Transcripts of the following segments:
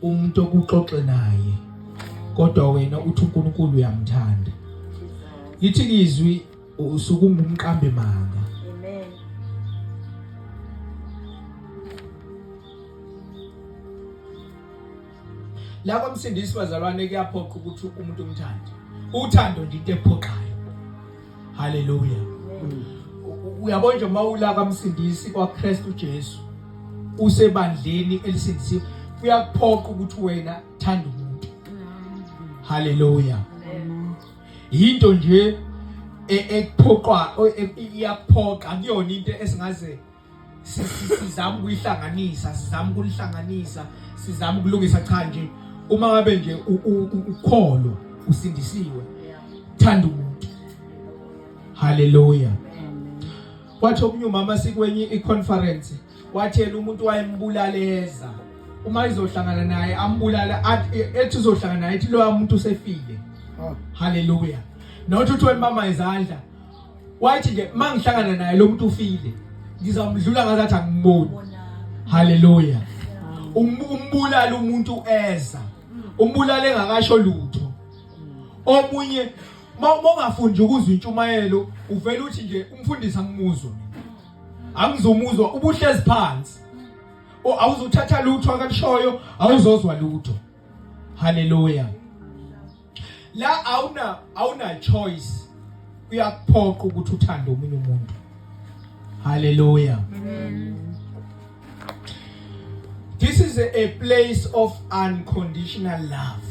Umuntu okuxoxe naye kodwa wena uthi uNkulunkulu uyamthanda. Lithi izwi usuke ungumqambi manga. Amen. La kwamsindisi bazalwane kuyaphoqa ukuthi umuntu umthande. Uthando nje into ephoqayo. Haleluya. Uyabona nje uma ula kamsindisi kwaKristu Jesu usebandleni elisindisiwe kuyakuphoqa ukuthi wena thanda umuntu. Haleluya. Yinto nje ekuphoqwa iyakuphoqa kuyona into esingaze sizama ukuyihlanganisa sizama ukulihlanganisa sizama ukulungisa cha nje uma ngabe nje ukholwa usindisiwe thanda umuntu haleluya wathi omunye umama sikwenye iconference wathi yena umuntu wayembulaleza uma izohlangana naye ambulale ethi uzohlangana naye ethi loya muntu usefile ah. haleluya not uthi wembamba izandla wathi nje mangihlangana naye lo muntu ufile ngizamdlula ngazathi angiboni haleluya um, umbulala umuntu eza umbulala engakasho lutho omunye mawungafundi ukuzwa intshumayelo uvela uthi nje umfundisi angimuzwa angizomuzwa ubuhlezi phansi awuzuthatha lutho akalishoyo awuzozwa lutho haleluya la awuna awuna choice kuyakuphoqa ukuthi uthande omunye umuntu haleluya this is a, a place of unconditional love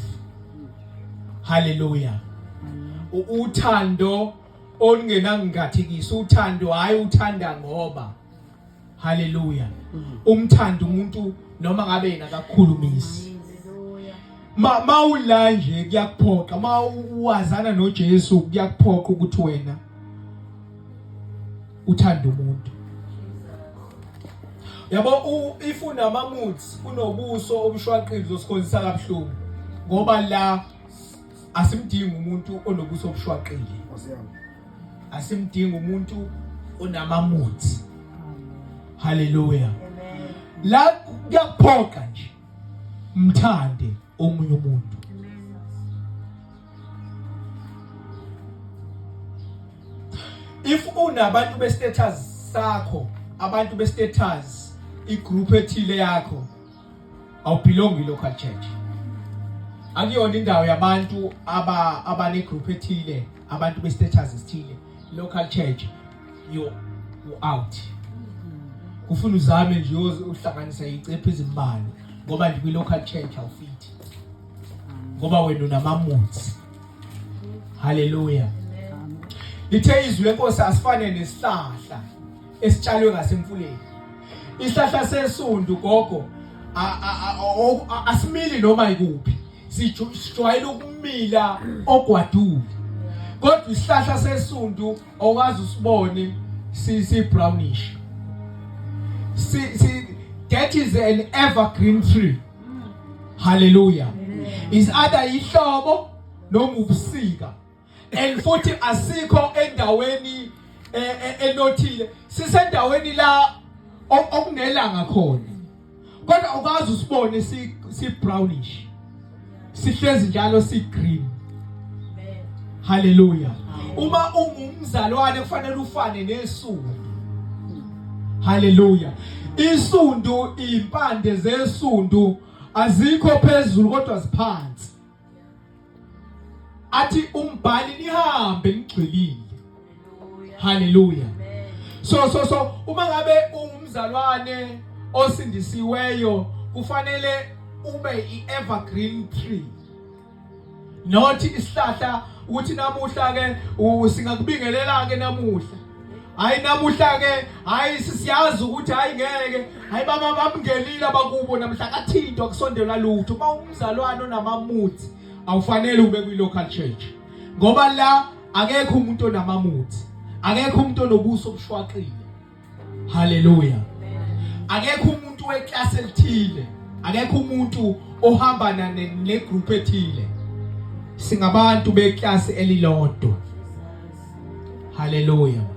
haleluya uthando olungenangingathikisi uthando hayi uthanda ngoba Haleluya. Umthanda umuntu noma ngabe yena akakhulumisi. Ma mawula nje kuyakuphoqa ma uwazana noJesu kuyakuphoqa ukuthi wena uthanda umuntu. Yabo if unama moods unobuso obushwaqile uzosikhonzisa kabuhlungu ngoba la asimdingi umuntu onobuso obushwaqile. Asimdingi umuntu onamamuthi. Haleluya. La kuyakuphoqa nje. Mthande omunye umuntu. If unabantu be status sakho, abantu be status igroup ethile yakho awubelong kwi-local church akuyona indawo yabantu aba abane group ethile abantu be status esithile local church you out kufuna uzame nje uhlanganisa icephu izimbalwa ngoba nje kwi local church awufithi ngoba wena unamamuthi haleluya lithe izwi lenkosi asifane nesihlahla esitshalwe ngasemfuleni isihlahla sesundu gogo asimili noma ikuphi sijwayele ukumila ogwadule kodwa isihlahla sesundu awukazi usibone si si brownish si si that is an evergreen tree hallelujah is either ihlobo noma ubusika and futhi asikho endaweni eh, eh, enothile sisendaweni la okunelanga khona kodwa ukazi usibone si si brownish sihlezi njalo si green haleluya uma ungumzalwane kufanele ufane nesundu haleluya isundu impande zesundu azikho phezulu kodwa ziphansi athi umbhali nihambe nigxilile haleluya so so so uma ngabe ungumzalwane osindisiweyo kufanele ube i-evergreen tree not isihlahla ukuthi namuhla ke singakubingelela ke namuhla hayi namuhla ke hayi siyazi ukuthi hayi ngeke hayi baba bamngenile abakubo namhla kathintwa kusondelwa lutho uma umzalwane onamamuthi awufanele ube kwi local church ngoba la akekho umuntu onamamuthi akekho umuntu onobuso obushwaqile haleluya akekho umuntu weclass elithile akekho umuntu ohamba ne group ethile singabantu beclass elilodwa haleluya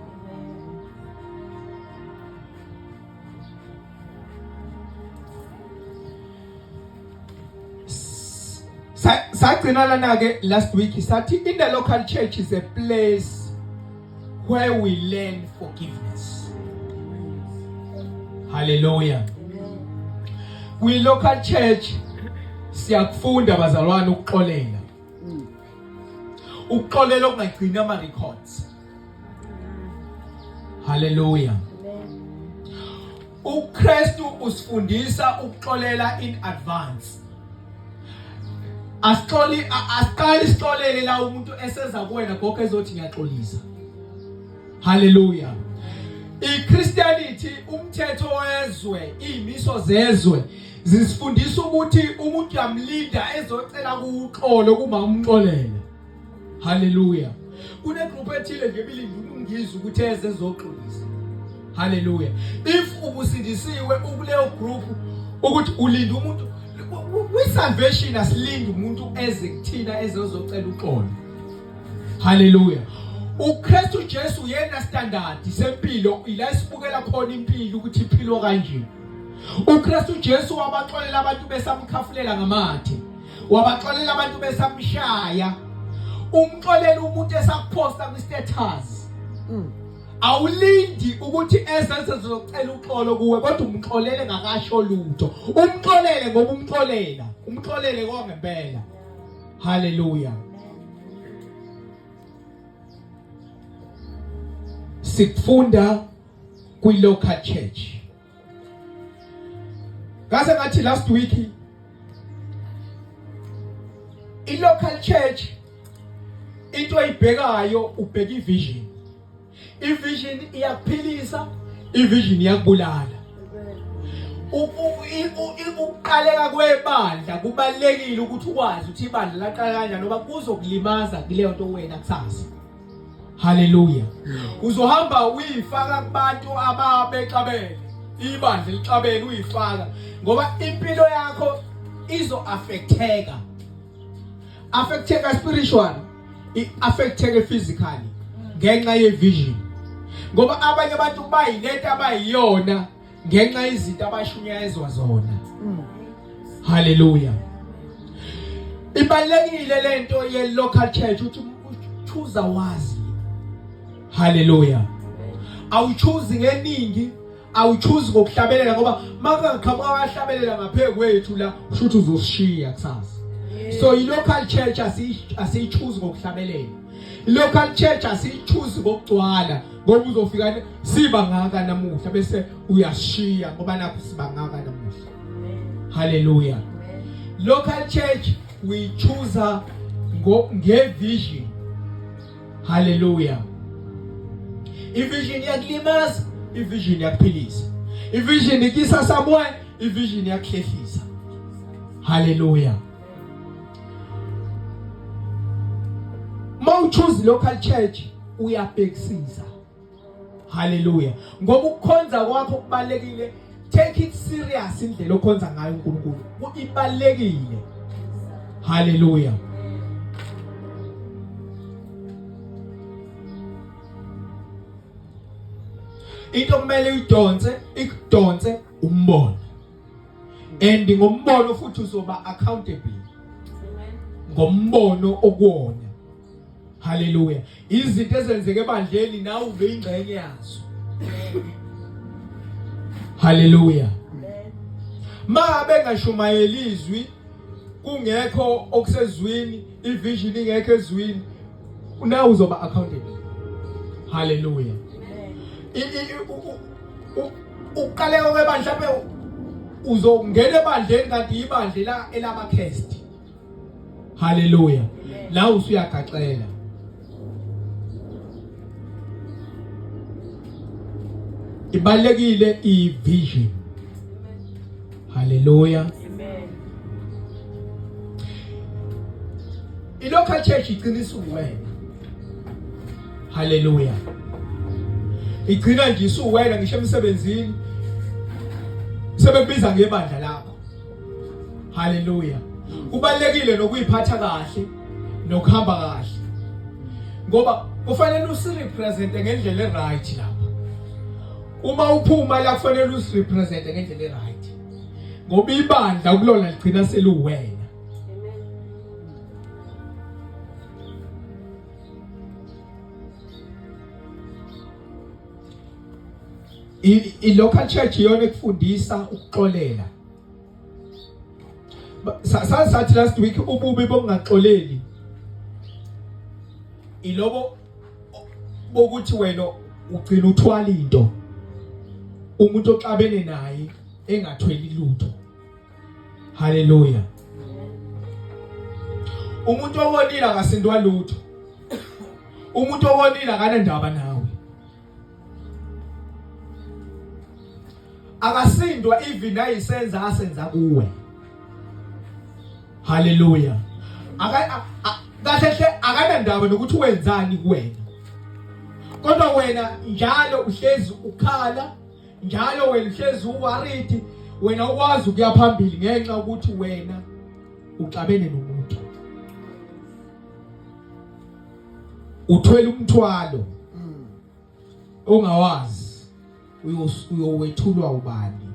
Sagcina lana ke last week sathi in the local church is a place where we learn forgiveness. Hallelujah. Kwi local church siyakufunda bazalwane ukuxolela. Ukuxolela okungagcini ama records. Hallelujah. UKristu usifundisa ukuxolela in advance. Asixoli asiqali sixolele la umuntu eseza kuwena gogo ezothi ngiyaxolisa. Hallelujah. IChristianity umthetho wezwe, izimiso zezwe zisifundisa ukuthi umuntu uyamlinda ezocela kuxolo kuma umxolela. Haleluya. Kune group ethile nje ebilinde ukungizwa ukuthi eze ezoxolisa. Haleluya. If ubusindisiwe ukuleyo group ukuthi ulinda umuntu kwi salvation asilindi umuntu eze kuthina ezozocela uxolo. Haleluya. uKristu Jesu yena standard sempilo ila esibukela khona impilo ukuthi iphilwa kanje. uKristu Jesu wabaxolela abantu besamkhafulela ngamathe. Wabaxolela abantu besamshaya. Umxolela umuntu esakuphosta kwi status. Awulindi ukuthi eze sezocela uxolo kuwe kodwa umxolele ngakasho lutho. Umxolele ngoba umxolela. Umxolele kwangempela. Hallelujah. Sikufunda kwi local church. Ngase ngathi last week i local church into oyibhekayo ubheka ivision. Ivision iyakuphilisa, ivision iyakubulala. Ukuqaleka kwebandla kubalekile ukuthi ukwazi ukuthi ibandla laqala kanjani ngoba kuzokulimaza kuleyo nto wena kusasa. Haleluya. Uzohamba uyifaka kubantu ababexabene. Ibandla lixabene uyifaka ngoba impilo yakho izo affecteka. Affecteka spiritual, i affecteke physically ngenxa ye vision. Ngoba abanye abantu bayilento abayiyona ngenxa izinto abashunyayezwa zona. Haleluya. Ibalekile lento ye local church uthi choose wazi. Haleluya. Awuchoose ngeningi, awuchoose ngokuhlabelela ngoba makungaqhamuka abahlabelela ngaphe kwethu la kusho ukuthi uzosishiya kusasa. So i local church asiyichoose ngokuhlabelela. I local church asiyichoose ngokugcwala ngoba uzofika siba ngaka namuhla bese uyashiya ngoba nakho siba ngaka namuhla. Hallelujah. Local church we choose nge vision. Hallelujah. Ivision iyakulimaza, ivision iyakuphilisa. Ivision ikisa somewhere, ivision iyakuhlehlisa. Hallelujah. Mawuchoose local church uyabhekisisa. Haleluya. Ngoba ukukhonza kwakho kubalekile. Take it serious indlela okhonza ngayo uNkulunkulu. Ibalekile. Haleluya. Into kumele uyidonse, ikudonse umbono. And ngombono futhi uzoba accountable. Ngombono okuwona. Haleluya. Izinto ezenzeke ebandleni nawe ube ingxenye yazo. Haleluya. Ma bengashumayeli izwi kungekho okusezwini, ivision ingekho ezwini, nawe uzoba accountable. Haleluya. Uqaleka kwebandla mhlawumbe uzongena ebandleni kanti ibandla la elamakhesti. Haleluya. La usuyagaxela. Ibalekile ivision. Haleluya. Amen. I-local church igcina isuwena. Haleluya. Igcina nje isuwena ngisho emsebenzini. Sebekubiza ngebandla lakho. Haleluya. Kubalekile nokuyiphatha kahle nokuhamba kahle. Ngoba kufanele usirepresente ngendlela eright lapha. Uma uphuma la kufanele usirepresente ngendlela eright. Ngoba ibandla kulona ligcina seluwena. I local church iyona ekufundisa ukuxolela. Sathi last week ububi bokungaxoleli ilobo bokuthi wena ugcina uthwala into umuntu oxabene naye engathweli lutho. Haleluya. Umuntu owonile akasindwa lutho. Umuntu owonile akanandaba nawe. Akasindwa even ayisenza asenza kuwe. Haleluya. Aka kahle hle akanandaba nokuthi wenzani kuwena. Kodwa wena njalo uhlezi ukhala njalo wena uhlezi uworried wena ukwazi ukuya phambili ngenxa ukuthi wena uxabene nomuntu uthwele umthwalo ongawazi uyowethulwa ubani.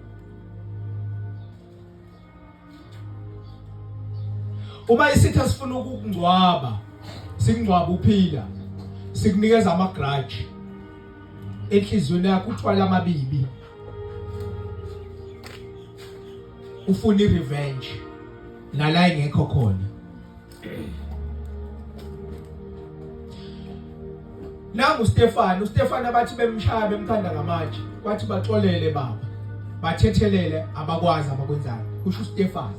Uma isitha sifuna ukukungcwaba sikungcwaba uphila sikunikeza ama grudge enhliziyweni yakho uthwala amabibi ufuna i-revenge nala ingekho khona. Nangu uStefan, uStefan abathi bemshaya bemkhanda ngamatshe, kwathi baxolele baba. Bathethelele abakwazi abakwenzayo. Kusho uStefan.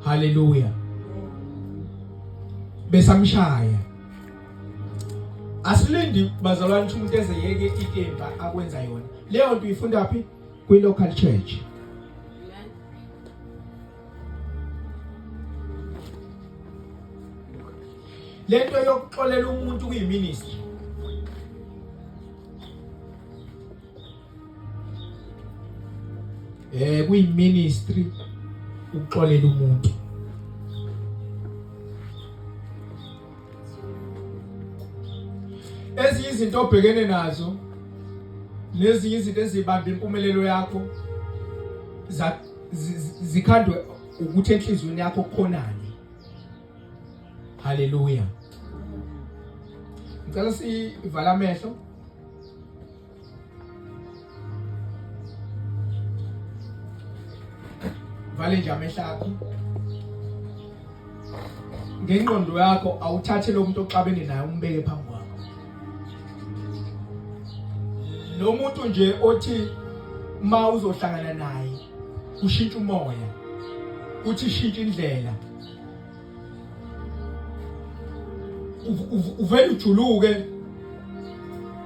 Haleluya. Besamshaya. Asilindi bazalwane ukuthi umuntu eze yeke inkemba akwenza yona. Leyo nto uyifunda phi? Kwi local church. Lento yokuxolela umuntu kuyiministry. Kuyiministry ukuxolela umuntu. Ezinye izinto obhekene nazo nezinye izinto ezibamba impumelelo yakho zikhandwe ukuthi enhliziyweni yakho kukhonani. Haleluya. Ngicela sivala amehlo. Vale nje amehlo akho. Ngengqondo yakho awuthathe lo muntu oxabene naye umbeke phambi kwakho. Lo muntu nje othi ma uzohlangana naye ushintsha umoya uthi shintsha indlela uvele ujuluke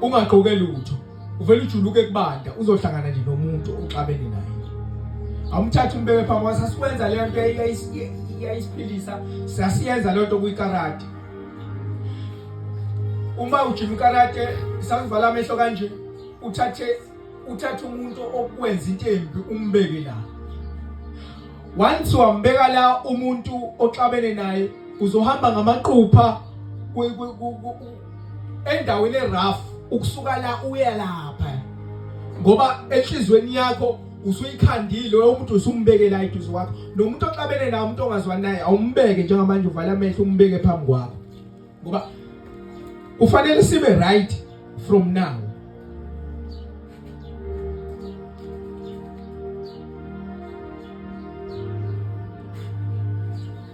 ungagqoke lutho uvele ujuluke kubanda uzohlangana nje nomuntu oxabene naye awumthatha umbeke phambi kwakho sasikwenza leyo nto iyayisiphilisa sasiyenza leyo nto kuyikarate uma ujima ikarate sakuvala amehlo kanje uthathe umuntu okwenza into embi umbeke la. Once wambeka la umuntu oxabene naye uzohamba ngamaqupha endaweni erough ukusuka la uya lapha ngoba enhlizweni yakho usuyikhandile loyo muntu usumbeke la eduze kwakho nomuntu oxabene naye umuntu ongazwani naye awumbeke njengamanje uvala amehlo umbeke phambi kwakho ngoba kufanele sibe right from now.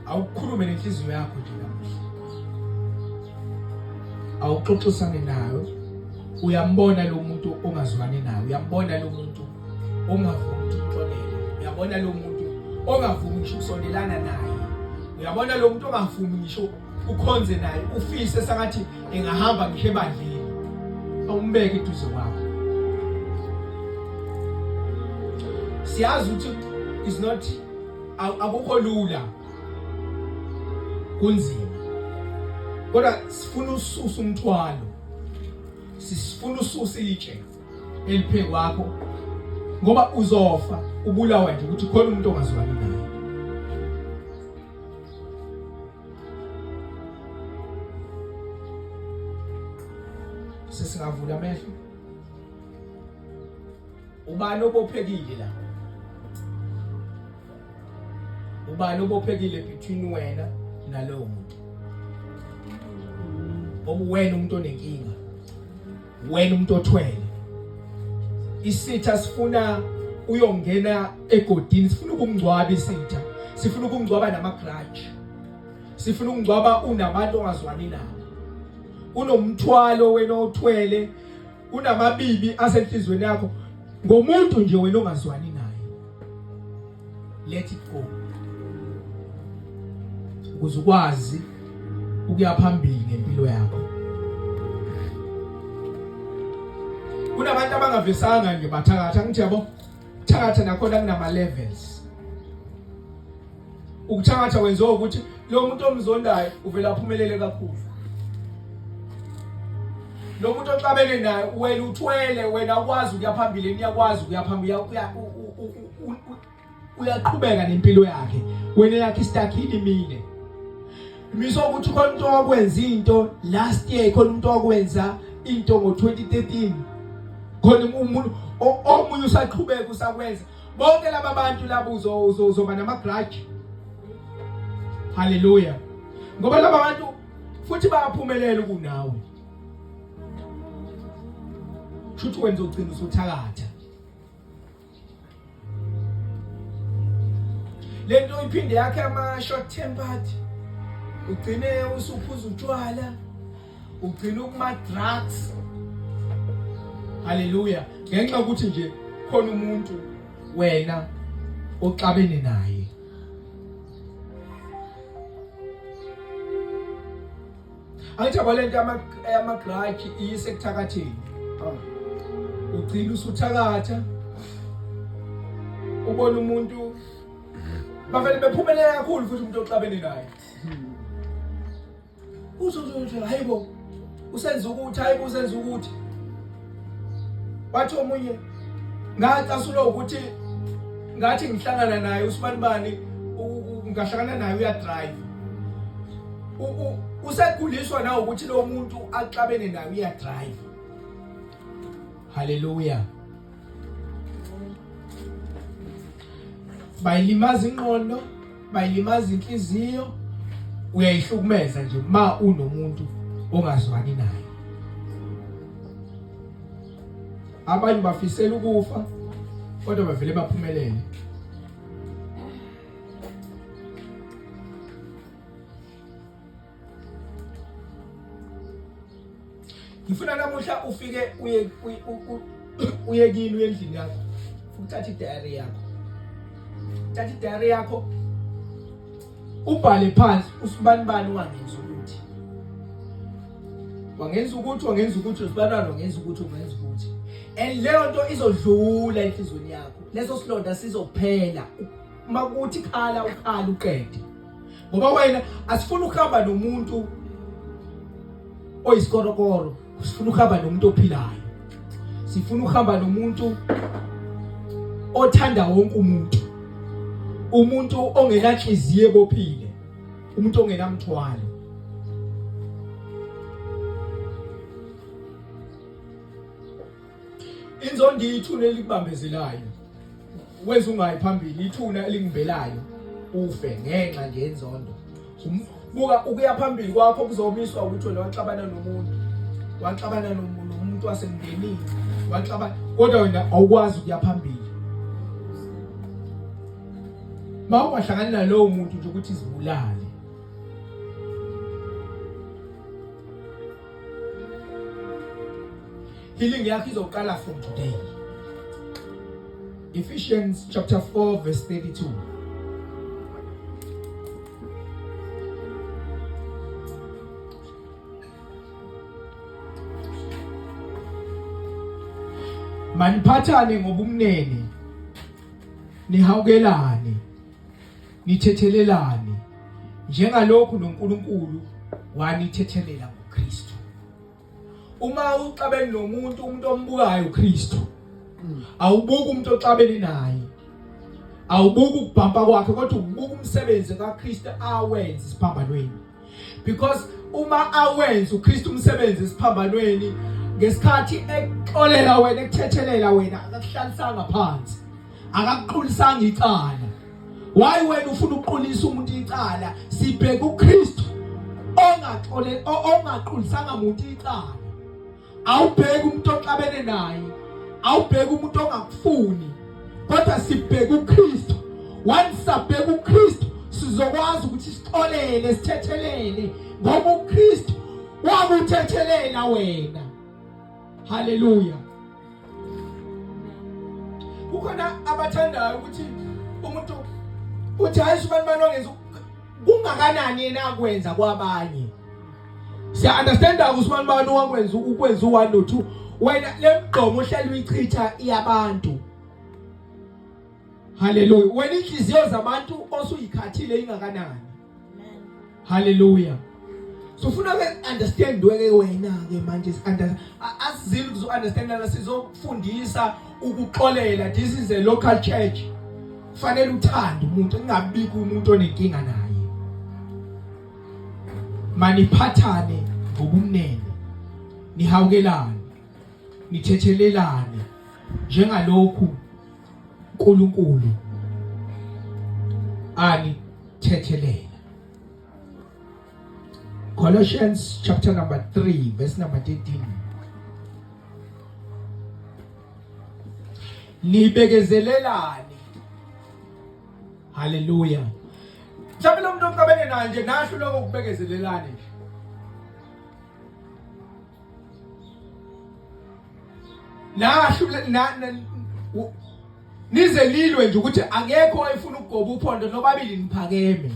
Awukhulume nenhliziyo yakho nje namuhla, awuxoxisane nayo. Uyambona lo muntu ongazwani naye, uyambona lo muntu ongavumi ukuthi umxolele, uyabona lo muntu ongavumi ngisho ukusondelana naye, uyabona lo muntu ongavumi ngisho ukhonze naye, ufise sengathi engahamba ngisho ebandleni, awumbeke eduze kwakho. Siyazi ukuthi is not akukho lula, kunzima, kodwa sifuna ususa umthwalo, sifuna ususa itshe eliphe kwakho, ngoba uzofa ubulawa nje ukuthi khona umuntu ongazwani naye. Sesingavula amehlo. Ubani obophekile la? Ubani obophekile between wena nalowo muntu? Obuwena umuntu onenkinga, wena umuntu othwele. Isitha sifuna uyongena egodini, sifuna ukumngcwaba isitha, sifuna ukumngcwaba nama-grudge, sifuna ukungcwaba unabantu ongazwani nabo, unomthwalo wena othwele, unamabibi asenhlizweni yakho ngomuntu nje wena ongazwani naye. Let it go ukuze ukwazi ukuya phambili ngempilo yakho. Kunabantu abangavesanga nje bathakatha, ngithi yabo thakatha nakhona kunama levels. Ukuthakatha kwenziwa ukuthi lo muntu omzondayo uvela aphumelele kakhulu. Lo muntu oxabene naye wena uthwele, wena ukwazi ukuya phambili, niyakwazi ukuya phambili, uyaqhubeka nempilo yakhe, wena yakhe istakhile imile. Imiswa ukuthi khona umuntu owakwenza into last year, khona umuntu owakwenza into ngo-2013, khona umuntu omunye usaqhubeka usakwenza. Bonke laba bantu laba uzoba nama grudge. Haleluya. Ngoba laba bantu futhi bayaphumelela kunawe. Shuthi wenza ugcina usuthakatha. Lento iphinde yakhe ama short tempered. Ugcine usuphuza utshwala. Ugcine ukuma drugs. Haleluya. Ngenxa ukuthi nje khona umuntu wena oxabene naye. Angithi yabo lento yama-grudge iyise ekuthakatheni. Ugcina usuthakatha. Ubona umuntu bavele bephumelela kakhulu futhi umuntu oxabene naye. Uzothi hayibo usenza ukuthi, hayibo usenza ukuthi. Wathi omunye ngacasulwa ukuthi ngathi ngihlangana naye usibanibani, ngahlangana naye uyadrive. Useguliswa nawe ukuthi lo muntu axabene naye uyadrive. Haleluya. Bayilimaza ingqondo, bayilimaza inhliziyo, uyayihlukumeza nje ma unomuntu ongazwani naye. Abanye bafisela ukufa kodwa bavele baphumelele. Ngifuna namuhla ufike uye uye kini, uye endlini yakho, uthathe idayari yakho, uthathe idayari yakho ubhale phansi usibanibani wangenza ukuthi, wangenza ukuthi, wangenza ukuthi usibanibani, wangenza ukuthi, wangenza ukuthi, and leyo nto izodlula enhlizweni yakho, leso silonda sizophela. Makuthi khala ukhala uqede, ngoba wena asifuni ukuhamba nomuntu oyisikorokoro, sifuna ukuhamba nomuntu ophilayo, sifuna ukuhamba nomuntu othanda wonke umuntu, umuntu ongenanhliziyo ebophile, umuntu ongenamthwalo. Inzondo ithuna elikubambezelayo, wenza ungayi phambili, ithuna elingimbelayo ufe ngenxa nje yenzondo. Buka ukuya phambili kwakho kuzomiswa ukuthi wena waxabana nomuntu, waxabana nomuntu wasemndenini, waxabana, kodwa wena awukwazi ukuya phambili. Ma ungahlangani nalowo muntu nje ukuthi izibulale. Healing yakho izoqala from today. Ephesians chapter 4 verse 32. Maniphathane ngobumnene, nihawukelane, nithethelelane njengalokhu noNkulunkulu wanithethelela ngoKristu. Uma uxabene nomuntu, umuntu ombukayo uKristu, awubuki umuntu oxabene naye, awubuki ukubhampa kwakhe, kodwa ubuka umsebenzi kaKristu awenza esiphambanweni. Because uma awenza uKristu umsebenzi esiphambanweni, ngesikhathi exolela wena, ekuthethelela wena, akakuhlalisanga phansi, akakuqulisanga icala. Why wena ufuna ukuqulisa umuntu icala? Sibheka uKristu ongaxole ongaqulisanga umuntu icala. Awubheki umuntu oxabene naye. Awubheki umuntu ongakufuni, kodwa sibheka uKristu. Once sabheka uKristu sizokwazi ukuthi sixolele, sithethelele, ngoba uKristu wakuthethelela wena. Haleluya. Kukhona abathandayo ukuthi umuntu uthi hayi sibani bani wangenza kungakanani yena akwenza kwabanye. Siya understand ukuthi ubani bani wakwenza ukwenza u1 no 2 wena lemgqomo ohlala uyichitha iyabantu. Haleluya. Wena inhliziyo zabantu osuyikhathile ingakanani? Haleluya. So ufuna ke understand weke wena ke manje asizile ukuzo understand lana sizokufundisa ukuxolela. This is a local church. Kufanele uthande umuntu kungabikho umuntu onenkinga naye. Maniphathane ngobumnene. Nihawukelane. Nithethelelane njengalokhu uNkulunkulu anithethelela. Colossians chapter number 3 verse number 13. Nibekezelelane. Haleluya. Mhlawumbe lo muntu oxabene naye nje nasho lokho kubekezelelane nje. Nasho na nize lilwe nje ukuthi akekho oyefuna ukugoba uphondo nobabili niphakeme.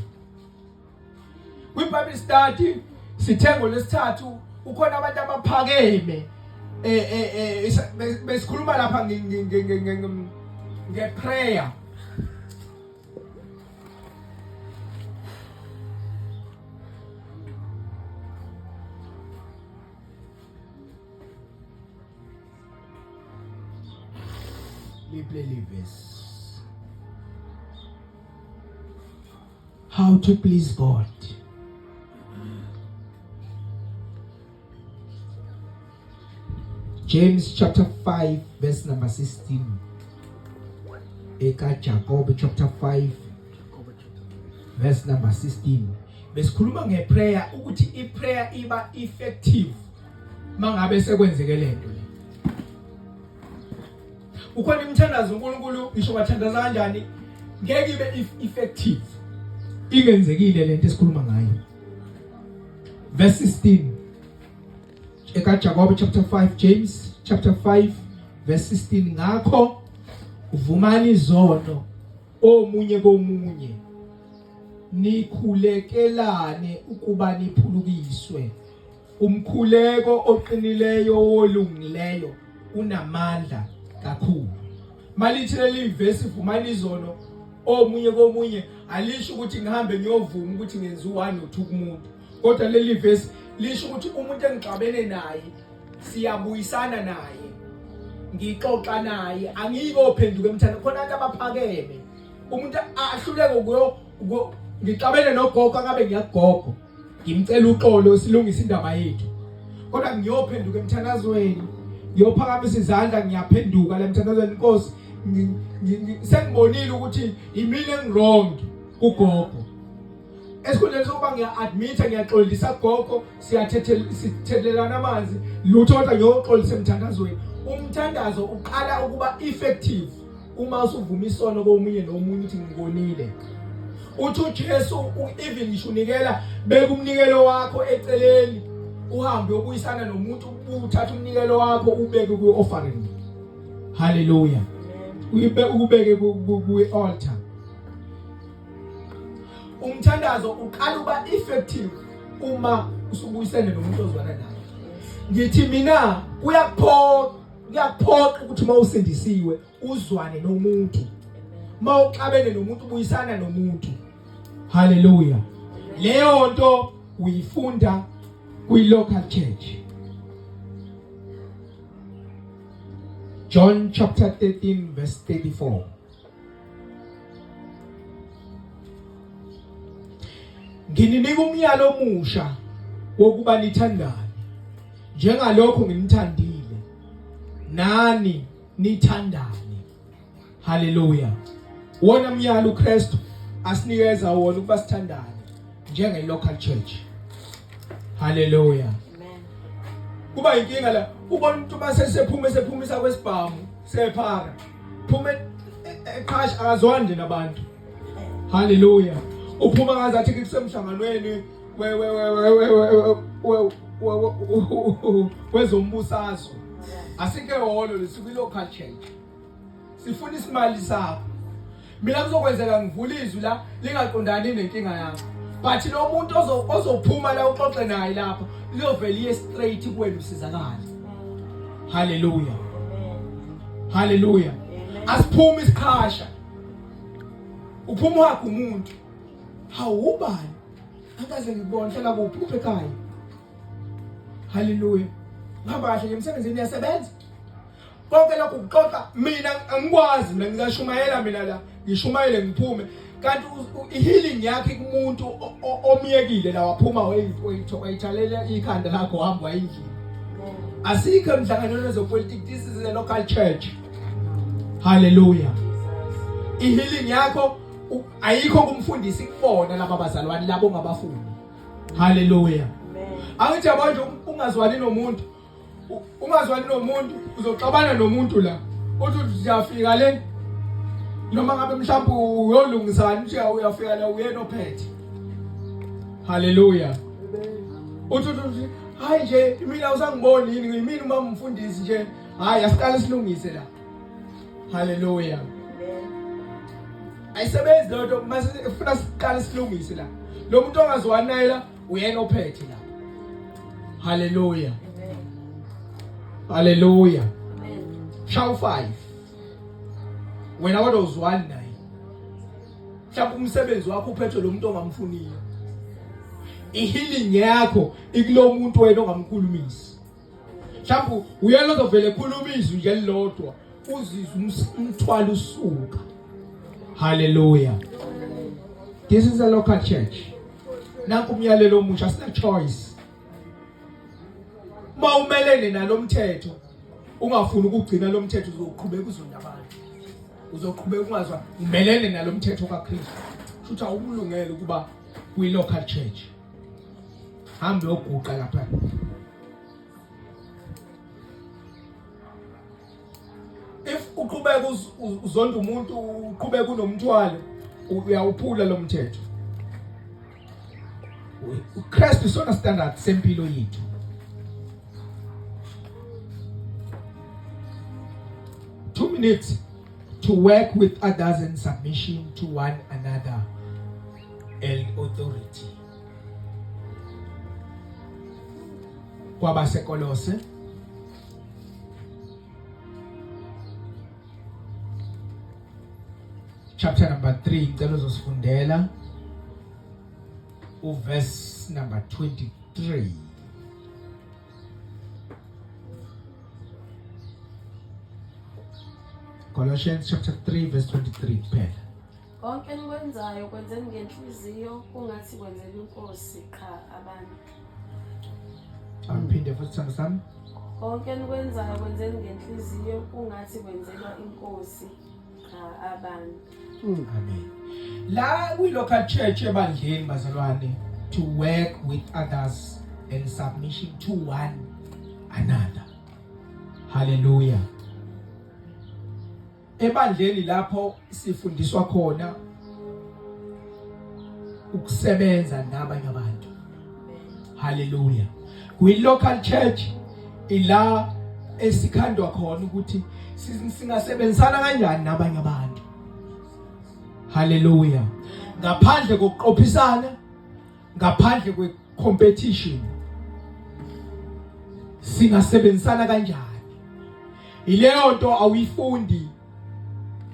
Kwi-Bible study sithengo lesithathu ukhona abantu abaphakeme eh eh besikhuluma lapha nge prayer. Liplay verse. How to please God. James chapter 5 verse number 16. Eka Jacob chapter 5 verse number 16. Besikhuluma ngeprayer ukuthi iprayer iba effective mangabe sekwenzeke lento le. Ukhona imithandazo uNkulunkulu ngisho bathandaza kanjani ngeke ibe effective ingenzekile lento esikhuluma ngayo. Verse 16 eka Jakobe chapter 5, James chapter 5 verse 16, ngakho vumani izono omunye komunye nikhulekelane ukuba niphulukiswe. Umkhuleko oqinileyo wolungileyo unamandla kakhulu. Malithi leli vesi vumani izono omunye komunye alisho ukuthi ngihambe ngiyovuma ukuthi ngenza u1 no 2 kumuntu, kodwa leli vesi lisho ukuthi umuntu engixabene naye siyabuyisana naye, ngixoxa naye, angiyikophenduka emthanda. Khona abantu abaphakeme umuntu ahluleke ukuyo ngixabene nogogo angabe ngiyagogo ngimcela uxolo silungise indaba yethu, kodwa ngiyophenduka emthandazweni, ngiyophakamisa izandla, ngiyaphenduka la emthandazweni, Nkosi sengibonile ukuthi imina engiwrong kugogo. Esikhundleni sokuba ngiya-admitha ngiyaxolisa gogo, siyathethelelana amanzi, lutho, kodwa ngiyoxolisa emthandazweni. Umthandazo uqala ukuba effective uma usuvuma isono komunye nomunye uthi ngikonile. Uthi uJesu even ngisho unikela, beka umnikelo wakho eceleni uhambe uyobuyisana nomuntu, uthatha umnikelo wakho ubeke kwi-offering. Haleluya. Ukubeke kwi-altar. Umthandazo uqala uba effective uma usubuyisene nomuntu ozwana naye. Ngithi mina kuyakuphoqa, kuyakuphoqa ukuthi uma usindisiwe uzwane nomuntu. Uma uxabene nomuntu ubuyisana nomuntu. Haleluya. Leyo nto uyifunda kwi local church. John chapter 13 verse 34. Ngininika umyalo omusha wokuba nithandane njengalokho nginithandile nani nithandane. Haleluya. Wona myalo uKristu asinikeza wona ukuba sithandane njenge local church. Haleluya. Amen. Kuba inkinga la ubona umuntu mase sephuma sephumisa kwesibhamu. Sephara. Phuma eqhash akazwani nje nabantu. Hallelujah. Uphuma ngazathi kusemhlanganweni we we we we we wezombusazwe. Asike holo lesikwi local church. Sifuna isimali sakho. Mina kuzokwenzeka ngivula izwi la lingaqondani nenkinga yakho. But lo muntu ozophuma la uxoxe naye lapha liyovela iye straight kuwena usizakale. Hallelujah. Hallelujah. Asiphumi isiqhasha. Uphuma uhaga umuntu. Hawu ubani? Akaze ngikubone hlala kuphi? Kuphi ekhaya? Hallelujah. Uhamba kahle nje emsebenzini uyasebenza. Konke lokhu kuxoxa mina angikwazi mina ngisashumayela mina la ngishumayele ngiphume kanti i-healing yakhe kumuntu omyekile la waphuma wayithalela ikhanda lakho wahamba wayindlini. Asikho emhlanganweni wezopolitiki, this is a local church. Hallelujah. I-healing yakho ayikho kumfundisi kubona laba bazalwane labo ongabafuni. Hallelujah. Angithi yabo nje ungazwani nomuntu ungazwani nomuntu uzoxabana nomuntu la uthi uyafika le noma ngabe mhlawumbe uyolungisana uthi uyafika la uyena ophethe. Hallelujah. Uthi uthi hayi nje mina usangiboni yini ngiyimina uma umfundisi nje hayi asiqale silungise la. Hallelujah. Ayisebenzi leyo nto mase ufuna siqale silungise la. Lo muntu ongazwani naye la uyena ophethe la. Hallelujah. Hallelujah. Shaw 5. Wena kodwa uzwani naye. Mhlawumbe umsebenzi wakho uphethwe lo muntu ongamfuniyo. I-healing yakho ikulo muntu wena ongamkhulumisi. Mhlawumbe uyena ozovele ekhuluma izwi nje elilodwa uzizwe umthwalo usuka. Hallelujah. This is a local church. Nanku umyalelo omusha sina choice. Uma umelene nalomthetho ungafuni ukugcina lo mthetho uzoqhubeka uzonda abantu. Uzoqhubeka ungazwa umelene nalomthetho kaKristu. Futhi awukulungele ukuba kwi local church. Hambe uyoguqa lapha. If uqhubeka uzonda umuntu uqhubeka unomthwalo uyawuphula lo mthetho. uKristu isona standard sempilo yethu. 2 minutes to work with others in submission to one another and authority. KwabaseKolose chapter number 3 ngicela uzosifundela uverse number 23. Colossians chapter 3 verse 23 kuphela. Konke enikwenzayo kwenzeni ngenhliziyo kungathi kwenzela inkosi qha abantu. Angiphinde futhi sithando sami. Konke enikwenzayo kwenzeni ngenhliziyo kungathi kwenzelwa inkosi qha abantu. Amen. La kwi local church ebandleni bazalwane to work with others and submission to one another. Hallelujah. Ebandleni lapho sifundiswa khona ukusebenza nabanye abantu. Hallelujah. Kwi local church ila esikhandwa khona ukuthi singasebenzisana kanjani nabanye abantu. Hallelujah. Ngaphandle kokuqophisana, ngaphandle kwe competition singasebenzisana kanjani? Ileyo nto awuyifundi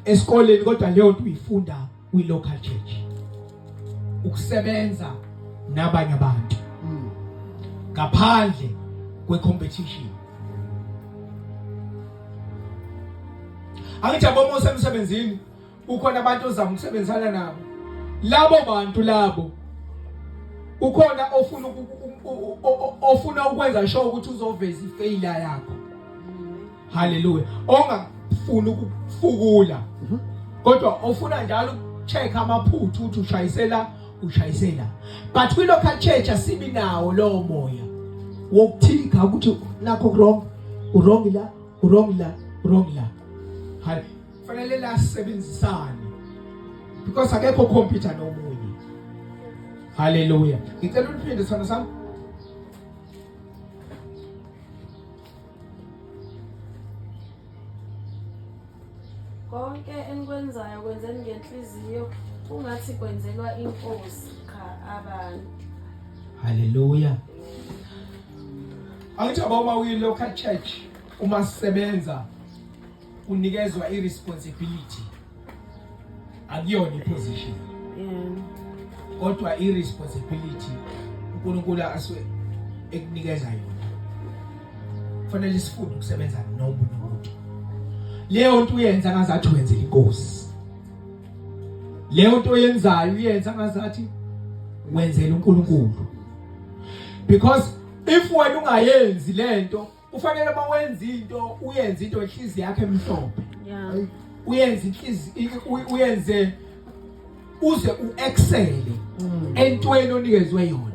esikoleni kodwa leyo nto uyifunda kwi local church. Ukusebenza nabanye abantu ngaphandle kwe competition. Angithi yabo uma usemsebenzini kukhona abantu ozama ukusebenzisana nabo. Labo bantu labo ukhona ofuna ofuna ukwenza sure ukuthi uzoveza ifailure yakho. Hallelujah. Ongafuni ukufukula. Kodwa ofuna njalo check amaphutha ukuthi ushayisela ushayisela. But kwi local church asibi nawo lowo moya wokuthika ukuthi nakho wrong, wrong la, wrong la, wrong la. Hayi, fanele lasebenzisane because akekho computer nomunye. Haleluya. Ngicela uliphinde sithando sami. Konke enikwenzayo kwenzeni ngenhliziyo kungathi kwenzelwa inkosi cha abantu. Haleluya. Angithi aboma uyi local church uma sisebenza unikezwa i-responsibility akuyona i-position Yeah. kodwa i-responsibility uNkulunkulu asuke ekunikeza yona kufanele sifunde ukusebenza nomunye umuntu leyo nto uyenza ngazathi wenzela inkosi leyo nto oyenzayo uyenza ngazathi wenzela uNkulunkulu because if wena ungayenzi lento Kufanele uma wenza into uyenze into enhliziyo yakho emhlophe. Yeah. Uyenze inhliziyo uyenze uze uexcel entweni onikezwe yona.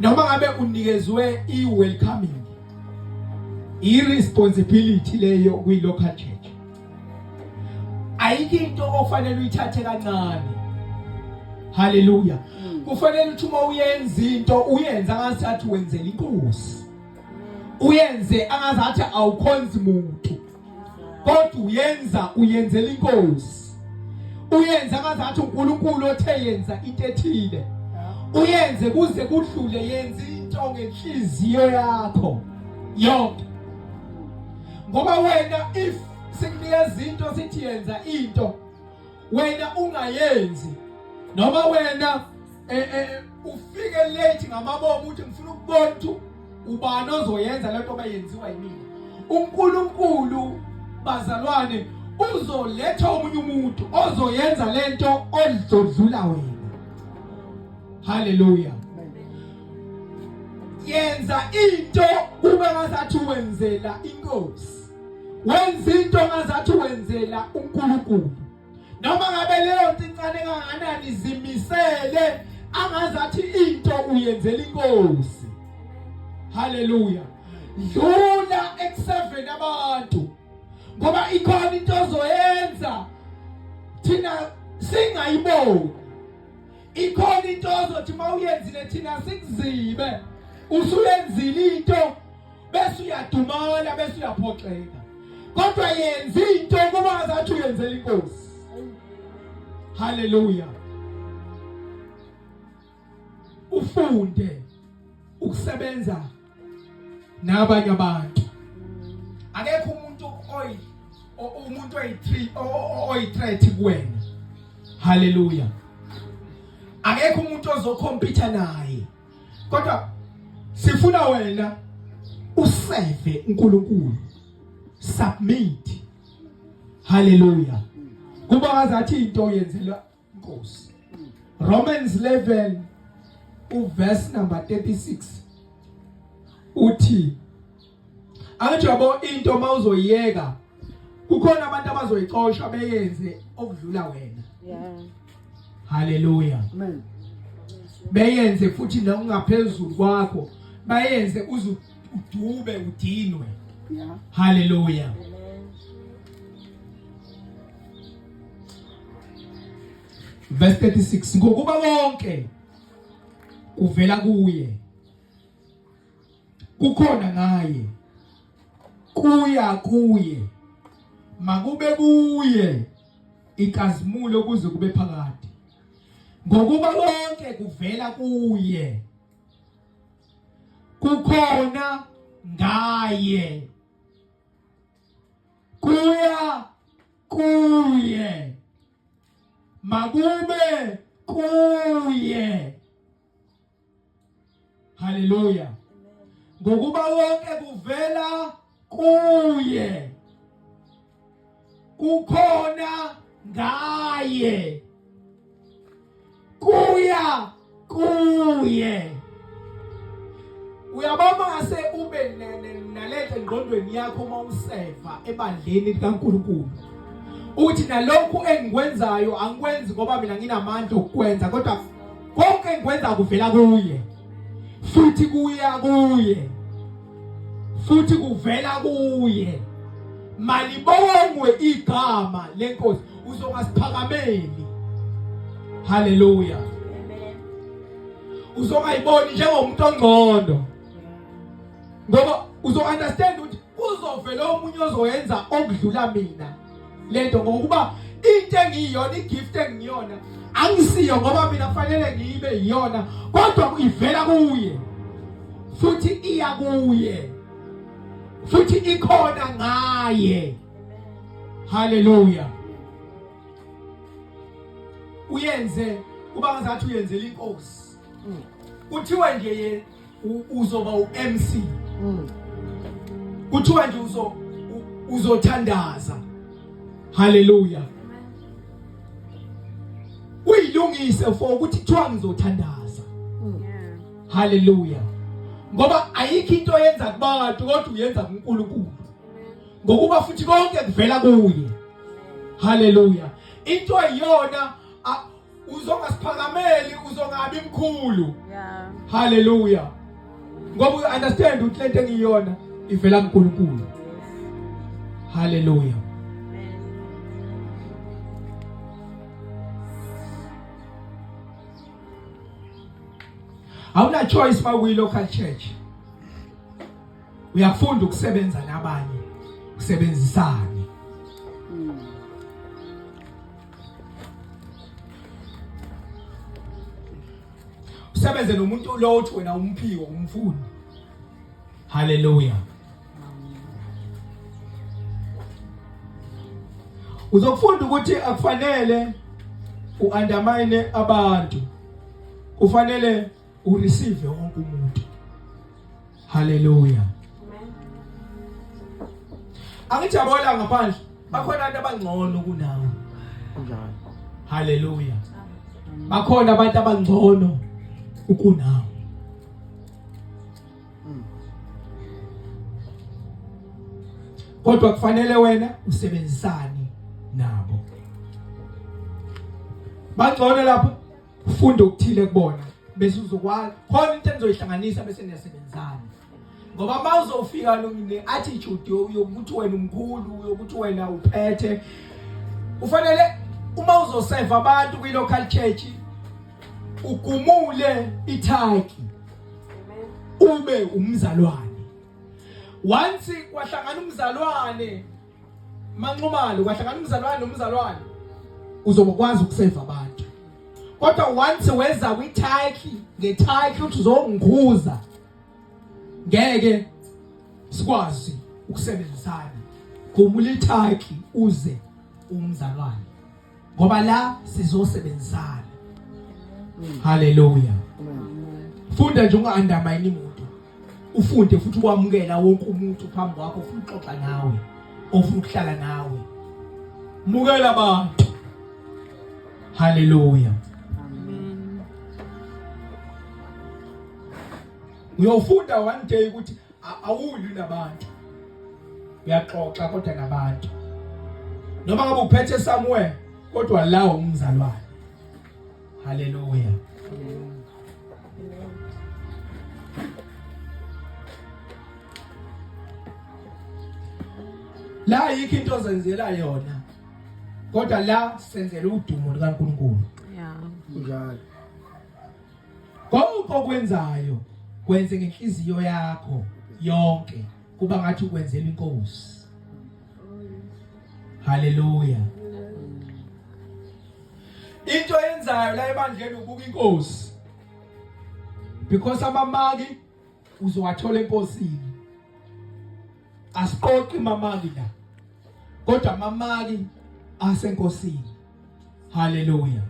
Noma ngabe unikezwe i-welcoming i-responsibility leyo kwi-local church. Ayikho into ofanele uyithathe kancane. Haleluya. Kufanele ukuthi uma uyenza into uyenza ngathi wenzela inkosi. Uyenze angazathi awukhonzi muntu kodwa uyenza uyenzela inkosi uyenze angazathi uNkulunkulu othe yenza into ethile uyenze kuze kudlule yenza into ngenhliziyo yakho yonke ngoba wena if sikunikeza into sithi yenza into wena ungayenzi noma wena eh, eh, ufike late ngamabomu uthi ngifuna ukubona ukuthi ubani ozoyenza lento abayenziwa yimina uNkulunkulu bazalwane uzoletha omunye umuntu ozoyenza lento odlodlula wena haleluya yenza into kube ngazathi wenzela inkosi wenza into ngazathi wenzela uNkulunkulu noma ngabe leyo nto incane kangakanani zimisele angazathi into uyenzela inkosi haleluya dlula ekuseveni abantu ngoba ikhona into ozoyenza thina singayiboni ikhona into ozothi mawuyenzile thina sikuzibe usuyenzile into bese uyadumala bese uyaphoxeka kodwa yenza into kuba ngathi uyenzela inkosi haleluya ufunde ukusebenza nabanye abantu akekho umuntu oyi umuntu oyi-3 oyi-threat kuwena haleluya akekho umuntu ozokhompyutha naye kodwa sifuna wena useve uNkulunkulu submit haleluya kuba ngazathi into oyenzelwa inkosi Romans 11 uverse number 36 uthi angithi yabo into mawuzoyiyeka kukhona abantu abazoyixosha beyenze okudlula wena Yeah. haleluya Amen. beyenze futhi nokungaphezulu kwakho bayenze uze udube udinwe Yeah. haleluya Amen. verse 36 ngokuba konke kuvela kuye kukhona ngaye kuya kuye makube kuye inkazimulo kuze kube phakade ngokuba konke kuvela kuye kukhona ngaye kuya kuye makube kuye haleluya ngokuba konke kuvela kuye kukhona ngaye kuya kuye uyabona ngase ube nalento engqondweni yakho uma useva ebandleni likaNkuluNkulu uthi nalokhu engikwenzayo angikwenzi ngoba mina nginamandla okukwenza kodwa konke engikwenza kuvela kuye futhi kuya kuye futhi kuvela kuye Malibongwe igama lenkosi, uzongasiphakameli. Haleluya. Amen. Uzongayiboni njengomuntu ongcono. Ngoba uzo understand ukuthi kuzovela omunye ozoyenza okudlula mina lento, ngokuba into engiyiyona, igift engiyona angisiyo ngoba mina kufanele ngiyibe yiyona, kodwa ivela kuye futhi iya kuye futhi ikhona ngaye. Haleluya. Uyenze kuba ngathi uyenzela inkosi. Kuthiwa nje uzoba uMC. Kuthiwa nje uzothandaza. Haleluya. Uyilungise for ukuthi kuthiwa ngizothandaza. Haleluya. Ngoba ayikho into oyenza kubantu kodwa uyenza kuNkulunkulu. Ngokuba futhi konke kuvela kuye. Haleluya. Into eyona uzongasiphakameli, uzongabi mkhulu. Yeah. Haleluya. Ngoba u understand ukuthi lento engiyona ivela kuNkulunkulu. Haleluya. Awuna choice makuyi local church. Uyafunda ukusebenza nabanye, usebenzisane. Usebenze nomuntu lo othi wena umphiwe umfuni. Haleluya. Uzokufunda ukuthi akufanele uundermine abantu. Kufanele ureceive wonke umuntu. Haleluya. Angithi yabona ngaphandle bakhona abantu abangcono kunawe. Kunjalo. Haleluya. Bakhona abantu abangcono ukunawe. Kodwa kufanele wena usebenzisane nabo. Bangcono lapho, ufunda okuthile kubona bese uzokwazi khona into enizoyihlanganisa bese niyasebenzana. Ngoba uma uzofika ne-attitude yokuthi wena umkhulu, yokuthi wena uphethe, ufanele uma uzoseva abantu kwi-local church ugumule ithaki ube umzalwane. Once kwahlangana umzalwane Manxumalo, kwahlangana umzalwane nomzalwane, uzobokwazi ukuseva abantu. Kodwa once weza kwi-title, nge-title uthi uzongikhuza, ngeke sikwazi ukusebenzisana. Gumula i-title uze umzalwane, ngoba la sizosebenzisana. Haleluya. Funda nje unga-undermine umuntu, ufunde futhi ukwamukela wonke umuntu phambi kwakho ofuna ukuxoxa nawe, ofuna ukuhlala nawe. Mukela abantu. Haleluya. Amen. Uyofunda one day ukuthi awulwi nabantu, uyaxoxa kodwa nabantu, noma ngabe uphethe somewhere, kodwa la umzalwane. Haleluya. La yikho into ozenzela yona, kodwa la senzela udumo likaNkulunkulu. Yeah. Kunjalo. Konke okwenzayo kwenze ngenhliziyo yakho yonke, kuba ngathi ukwenzela inkosi. Haleluya. Into oyenzayo la ebandleni ubuka inkosi, because amamaki uzowathola enkosini. Asiqoqi mamaki la, kodwa amamaki asenkosini. Haleluya.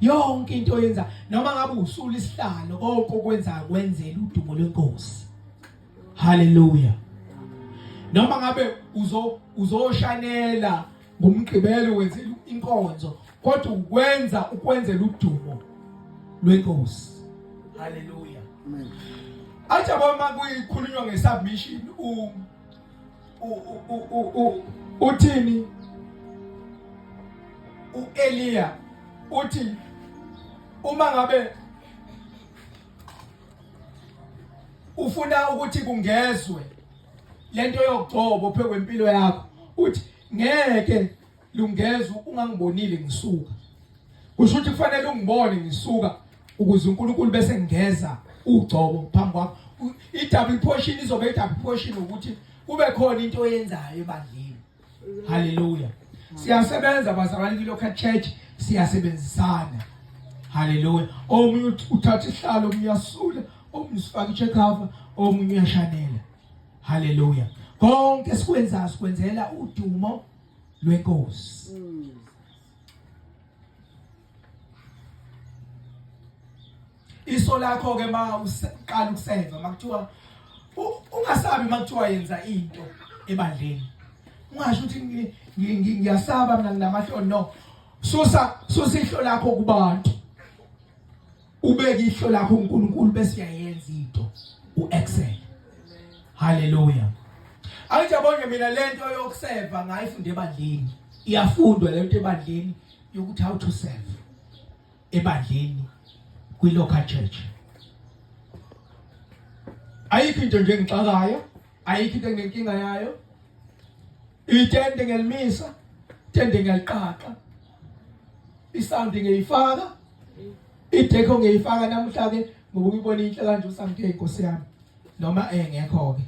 Yonke into oyenza, noma ngabe usula isihlalo, konke okwenzayo kwenzela udumo lwenkosi. Haleluya. Noma ngabe uzoshanela ngomgqibelo wenzela inkonzo, kodwa ukwenza ukwenzela udumo lwenkosi. Haleluya. Amen. Athi yabo uma kuyikhulunywa ngesubmission, uthini uEliya? Uthi uma ngabe ufuna ukuthi kungezwe Lento yogcobo phe kwempilo yakho uthi ngeke lungeza ungangibonile ngisuka. Kusho ukuthi kufanele ungibone ngisuka ukuze uNkulunkulu bese ngeza ugcobo phambi kwakho. I-double portion izobe i-double portion ukuthi kube khona into oyenzayo ebandleni. Haleluya. Siyasebenza bazalwane kwi-local church siyasebenzisana. Haleluya. Omunye uthatha isihlalo omunye uyasula, omunye usifaka i-check cover, omunye uyashanela. Haleluya. Konke sikwenza sikwenzela udumo lwenkosi. Iso lakho ke ma uqala ukuseva makuthiwa ungasabi makuthiwa yenza into ebandleni. Ungasho ukuthi ngiyasaba mina nginamahloni no. Susa susa ihlo lakho kubantu. Ubeke ihlo lakho uNkulunkulu bese uyayenza into uexcel. Hallelujah. Angijabonge mina lento yokuseva ngayifunda ebandleni. Iyafundwa lento ebandleni yokuthi how to serve ebandleni kwi local church. Ayikho into nje engixakayo, ayikho into enginenkinga yayo. Itende ngiyalimisa, itende ngiyaliqaqa. Isound ngiyifaka. Idekho ngiyifaka namuhla ke ngoba uyibona inhle kanje usamke inkosi yami. Noma engekho ke.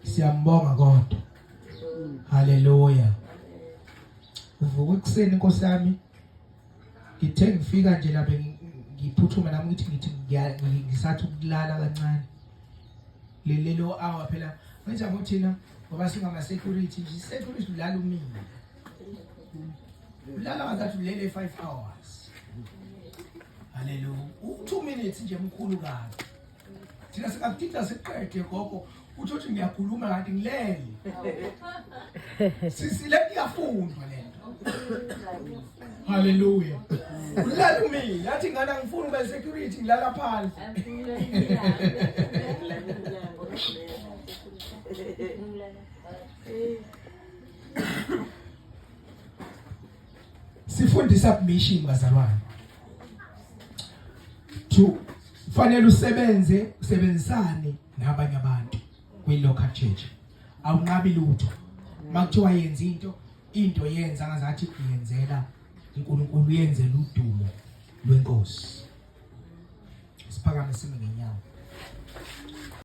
Siyambonga kodwa. Haleluya. Uvuka ekuseni inkosi yami. Ngithe ngifika nje lapha ngiphuthuma nami ngithi ngithi ngisathi ukulala kancane. Lelo hour phela manje yabo thina ngoba singama security nje security ulala umile. Ulala ngathi ulele 5 hours. Haleluya. U2 minutes nje mkhulu kabi. Thina singakuthinta siqede gogo uthi uthi ngiyakhuluma kanti ngilele. Sisi le iyafundwa lento. Haleluya. Ulala umile athi ngana ngifuna ube security ngilala phansi. Sifunda submission bazalwane. To fanele usebenze usebenzisane nabanye abantu kwi local church. Awunqabi lutho. Makuthiwa yenza into into yenza ngazathi uyenzela uNkulunkulu uyenzela udumo lwenkosi. Siphakame sime ngenyawo.